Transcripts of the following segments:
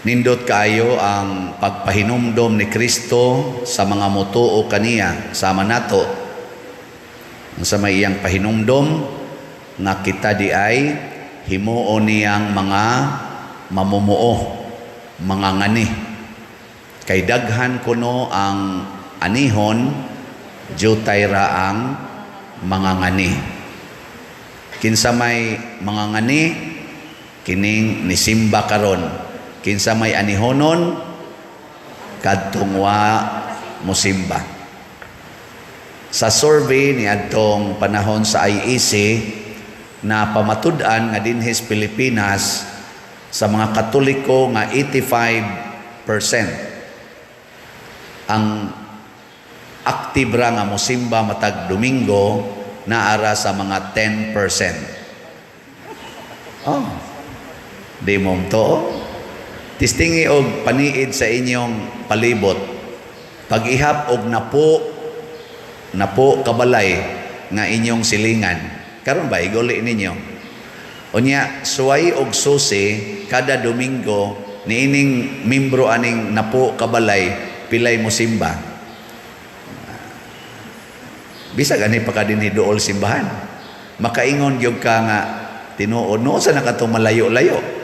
Nindot kaayo ang pagpahinumdom ni Kristo sa mga motuo kaniya sama nato. Sa may iyang pahinumdom nga kita di ay himuon niyang mga mamumuo, mga ngani. Kay daghan kuno ang anihon, jutay ra ang mga ngani. Kinsa may mga ngani, kining nisimba karon. Kinsa may anihonon, kadtong wa mosimba. Sa survey ni adtong panahon sa IEC na pamatud-an nga dinhi sa Pilipinas, sa mga Katoliko nga 85% ang active ra nga mosimba matag Domingo, naara sa mga 10%. Oh. Di mo to. Testingi og paniid sa inyong palibot. Pag-ihap og napo napo kabalay nga inyong silingan. Karon ba iguli ninyo? Unya suway og susi kada Domingo niining membro aning napo kabalay, pilay mo simba? Bisag ani pa ka dinhi duol simbahan. Makaingon gyud ka nga tinuod no sa nakatong malayo-layo.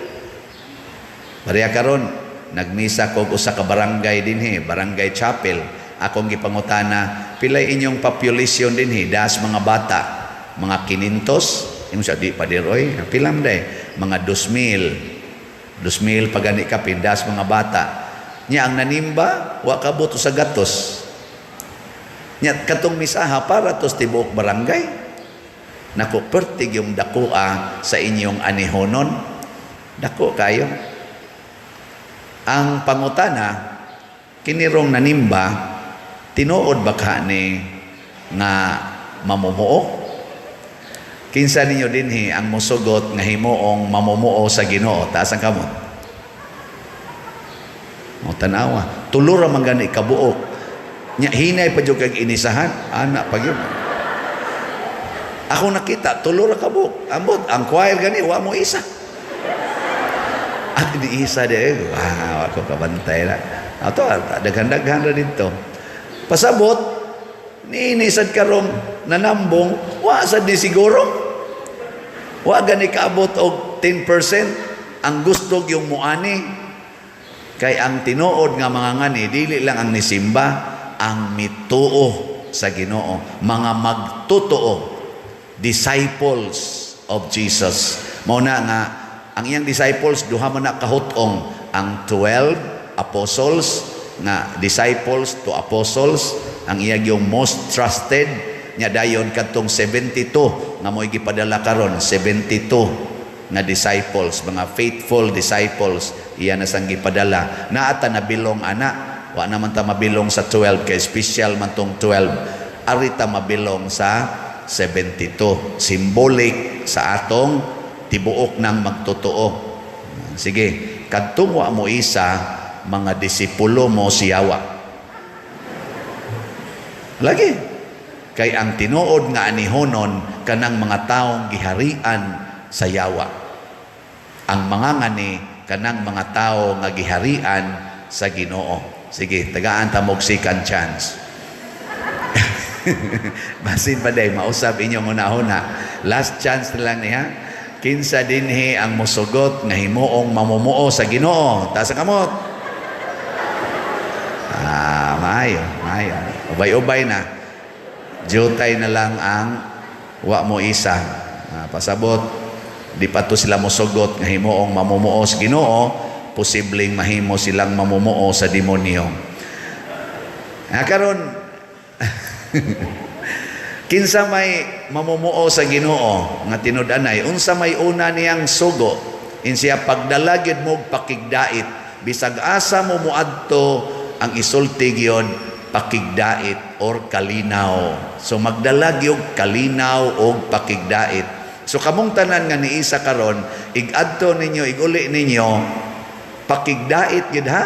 Pareha karon nagmisa kog usa ka barangay dinhi, barangay chapel. Akong gipangutana, pilay inyong population dinhi das mga bata? Mga 500. Ingon siya, di pa oy, pila man day? Mga 2,000. 2,000 pa gani kapin das mga bata. Nya ang nanimba, wa kabot sa gatos. Nya katong misaha para tos tibuok barangay. Nako, pertig yung dakoa sa inyong anihonon. Dako kayo. Ang pangutana, kinirong nanimba, tinuod ba ka ni nga mamumuo? Kinsa ninyo dinhi ang musugot nga himuong mamumuo sa Ginoo? Taas ang kamot. O tanawa, tulo ra man gani kabuok. Nya hinay pa jud kag inisahan, ana pa gyud. Ako nakita, tulo ra kabuok. Ambot, ang choir gani wa mo isa. At di isa di, wow, ako kabantay na. Ato, daghan-daghan ra dito. Pasabot, niini sad karong nanambong, wa sad ni siguro. Wa gani kaabot og 10% ang gusto yung muani. Kay ang tinuod nga mga ngani, dili lang ang nisimba, ang mituo sa Ginoo, mga magtotoo, disciples of Jesus. Mao na nga ang iyang disciples duha man na kahut-ong, ang 12 apostles nga disciples to apostles, ang iya yung most trusted nya, dayon kadtong 72 nga mo'y gipadala karon, 72 nga disciples, mga faithful disciples, iya na sang gipadala. Naa ta nabilong ana, wa naman ta mabilong sa 12 kay special man tong 12. Ari ta mabilong sa 72, symbolic sa atong tibuok ng magtotoo. Sige, kadtong wa mo isa, mga disipulo mo siyawa. Lagi. Kay ang tinuod nga anihonon kanang mga taong giharian sa yawa. Ang mga ngani kanang mga tao nga giharian sa Ginoo. Sige, tagaan ta mog second chance. Basin pa day mausab inyong una-una. Last chance na lang niya. Kinsa dinhi ang musugot nga himuong mamumuo sa Ginoo? Taas ang kamot. Ah, maayo, maayo. Ubay-ubay na. Jutay na lang ang wa mo isa. Ah, pasabot, di pa to sila mosugot nga himuong mamumuo sa Ginoo, posibleng mahimo silang mamumuo sa demonyo. Ah, karon kinsa may mamumuo sa Ginoo nga tinud-anay, unsa may una niyang sugo? Insiya pagdala gyud mo og pakigdait. Bisag asa mo moadto, ang isulti gyud pakigdait or kalinaw. So magdala gyud kalinaw og pakigdait. So kamong tanan nga niisa karon, ig-adto ninyo, iguli ninyo pakigdait gyud ha.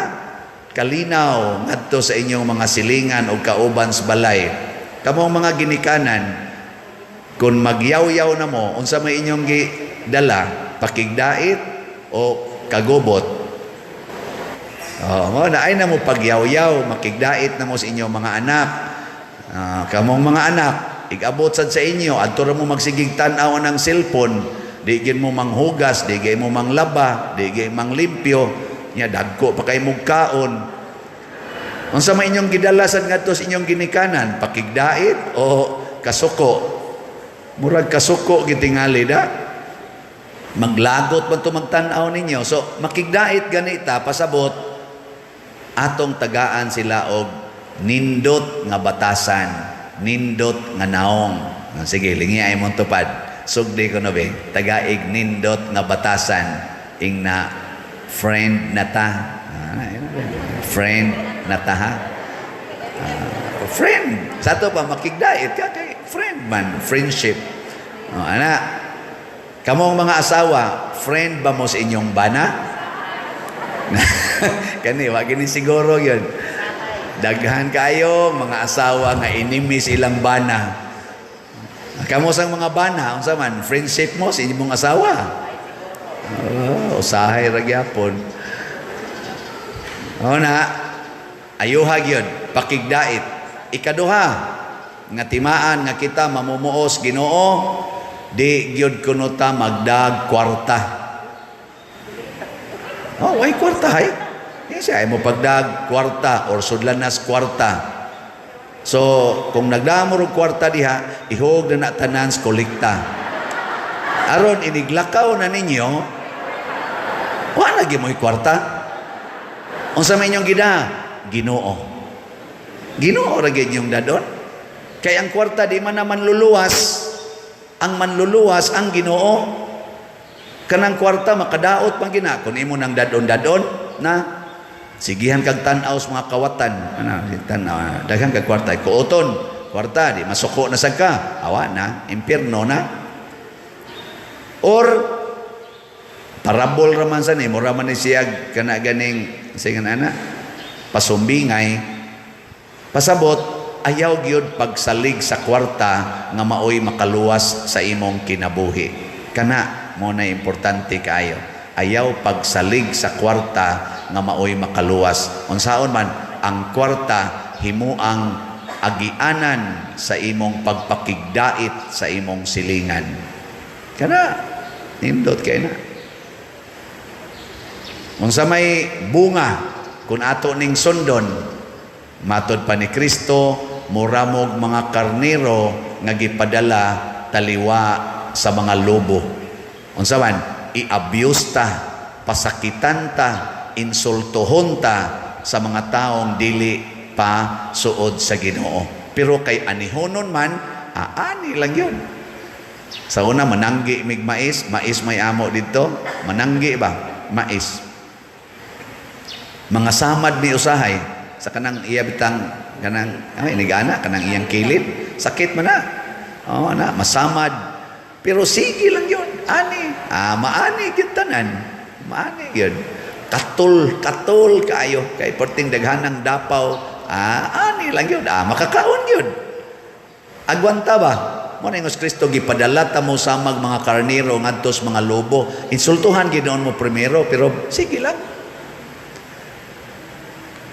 Kalinaw ngadto sa inyong mga silingan o kauban sa balay. Kamong mga ginikanan, kung magyaw-yaw na mo, unsa may inyong gidala? Pakigdait o kagubot? Oh, mo na ay na mo pagyaw-yaw, makigdait na mo sa inyong mga anak. Kamong mga anak, igabot sad sa inyo, adto ra mo magsigig tan-aw ng cellphone, di gyud mo manghugas, di gyud mo manglaba, di gyud manglimpyo, nya dagko pa kay mog kaon. Unsa may inyong gidala sad ngadto sa inyong ginikanan? Pakigdait o kasuko? Murag kasuko gitingali da. Maglagot man to magtan-aw ninyo. So makigdait ganita, pasabot atong tagaan sila og nindot nga batasan, nindot nga naong. Ah, sige, lingi ay mong tupad. Sugdi ko na be, tagaig nindot nga batasan, ing na friend na ta. Ah, yun na be. Friend na ta ha. Ah, friend. Sa ato pa, makigdait ka kay friend man, friendship. Oh, ana, kamong mga asawa, friend ba mo sa inyong bana? Kani, wa gini siguro yun. Daghan kayo mga asawa nga enemy sa ilang bana. Kamo sang mga bana, unsa man, friendship mo sa inyong asawa? Oh, usahay ra gyapon. O na, ayuha gyud, pakigdait. Ikaduha, nga timaan nga kita mamumuos Ginoo, di gyud kuno ta magdag kwarta. Oh, way kwarta hay. Yes, ay mo pagdag kwarta or sudlanas kwarta. So, kung nagdamo og kwarta diha, ihog na na tanan sa kolekta. Aron iniglakaw na ninyo, wa lagi mo'y kwarta. Unsa may inyong gida? Ginoo. Ginoo ra gyud inyong dadon. Kay ang kwarta di man na manluluwas. Ang manluluwas ang Ginoo. Kanang kwarta makadaot man gina kun imo nang dadon-dadon na sigihan kag tan-aw sa mga kawatan, ana tan-aw, daghan kag kwarta, kuoton kwarta, di masuko na sad ka, awa na, impierno na. Or parabol raman sa ni mura man ni siya kana ganing singan ana pasumbingay. Pasabot, ayaw gyud pagsalig sa kwarta nga maoy makaluwas sa imong kinabuhi. Kana mo na importante kaayo. Ayaw pagsalig sa kwarta nga maoy makaluwas. Unsaon man ang kwarta, himuang agianan sa imong pagpakigdait sa imong silingan. Kana nindot kay na. Unsa may bunga kung ato ning sundon? Matod pa ni Kristo, muramog mga karnero nga gipadala taliwa sa mga lobo. Unsa man, i-abuse ta, pasakitan ta, insultuhon ta sa mga taong dili pa suod sa Ginoo. Pero kay anihonon man, aani lang yun. Sa una, mananggi mig mais, mais may amo dito, mananggi ba? Mais. Mga samad mi usahay sa kanang iya bitang kanang ay nigana kanang iyang kilid, sakit man na. Oh, na masamad. Pero sige lang yun, ani. Ah, maani gyud tanan. Maani gyud. Katul, katul kaayo kay perting daghanang dapaw. Ah, ani lang yun. Ah, makakaon yun. Agwanta ba? Mo na ingos Kristo, gipadala ta mo samag mga karnero ngadto sa mga lobo. Insultuhan gid mo primero, pero sige lang.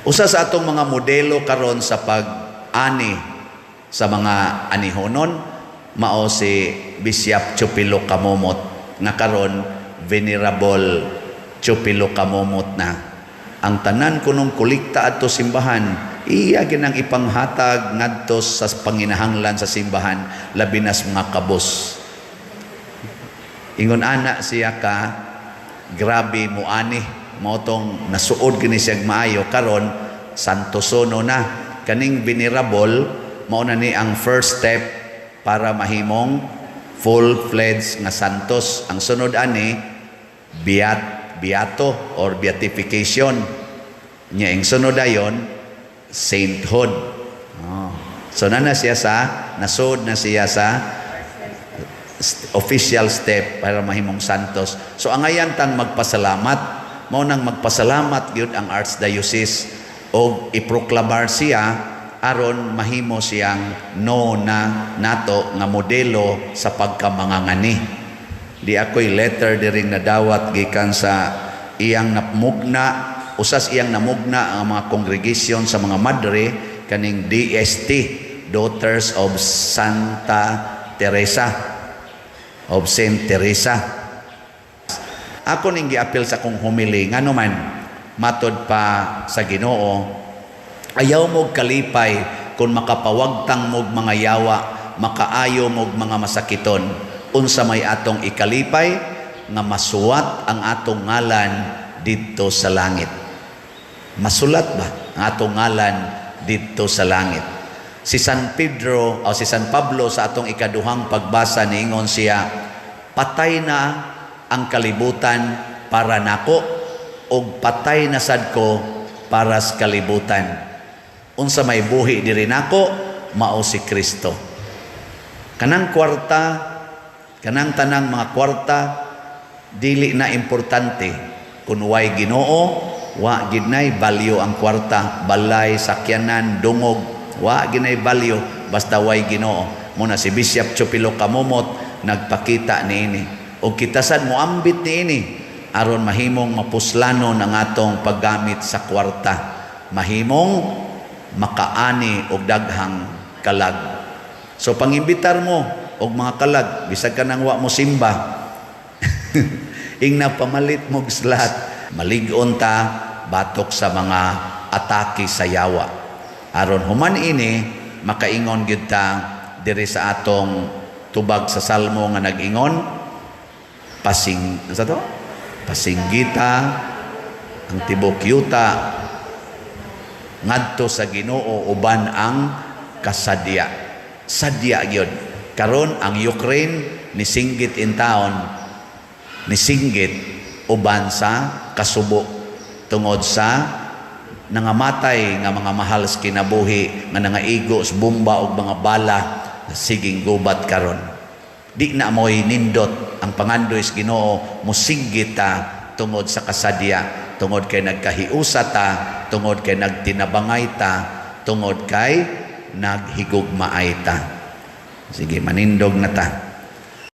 Usa sa atong mga modelo karon sa pag-ani sa mga anihonon mao si Bishop Chupilo Camomot nga karon Venerable Chupilo Camomot na. Ang tanan kunong kolekta adto simbahan, iya ginang ipanghatag ngadto sa panginahanglan sa simbahan, labi na sa mga kabos. Ingon ana siya ka grabe mo ani, mao tong nasuod gini siya maayo. Karon santosono na. Kaning venerable, mao na ni ang first step para mahimong full-fledged nga santos. Ang sunod ani, beato or beatification nya. Ang sunod ayon, sainthood. Oh. So na na siya sa nasod na siya sa official step para mahimong santos. So angayan tang magpasalamat, mao nang magpasalamat gyud ang Archdiocese og iproklamar siya aron mahimo siyang no na nato nga modelo sa pagkamangangani. Di ako'y letter diring nadawat gikan sa iyang napmugna. Usas iyang namugna ang mga congregation sa mga madre kaning DST, Daughters of Santa Teresa, of Saint Teresa. Ako ning giapil sa akong homily, ngano man matod pa sa Ginoo, ayaw mo kalipay kung makapawagtang mog mga yawa, makaayo mog mga masakiton. Unsa may atong ikalipay? Nga masuwat ang atong ngalan didto sa langit. Masulat ba ang atong ngalan didto sa langit? Si San Pedro o si San Pablo sa atong ikaduhang pagbasa, niingon siya, "Patay na ang kalibutan para nako ug patay na sad ko para sa kalibutan. Unsa may buhi diri nako, mao si Kristo." Kanang kwarta, kanang tanang mga kwarta, dili na importante. Kung way Ginoo, wa gid nay value ang kwarta, balay, sakyanan, dungog, wa gid nay value basta way Ginoo. Muna si Bishop Chupilo Camomot nagpakita niini. Og kita sad moambit niini aron mahimong mapuslanon ang atong paggamit sa kwarta. Mahimong makaani og daghang kalag. So pangimbitar mo og mga kalag bisag ka nang wa mo simba. Ingna pamalit mo slot, malig-on ta batok sa mga atake sa yawa. Aron human ini makaingon gyud ta diri sa atong tubag sa Salmo nga nag-ingon, pasing sa to pasinggita ang tibok yuta ngadto sa Ginoo uban ang kasadya. Sadya gyud. Karon ang Ukraine nisinggit in town, nisinggit uban sa kasubo tungod sa nangamatay nga mga mahal sa kinabuhi nga nangaigo sa bomba og mga bala, siging gubat karon. Di na mo'y nindot ang pangandoy sa Ginoo, musinggit ta tungod sa kasadya, tungod kay nagkahiusa ta, tungod kay nagtinabangay ta, tungod kay naghigugmaay ta. Sige, manindog na ta.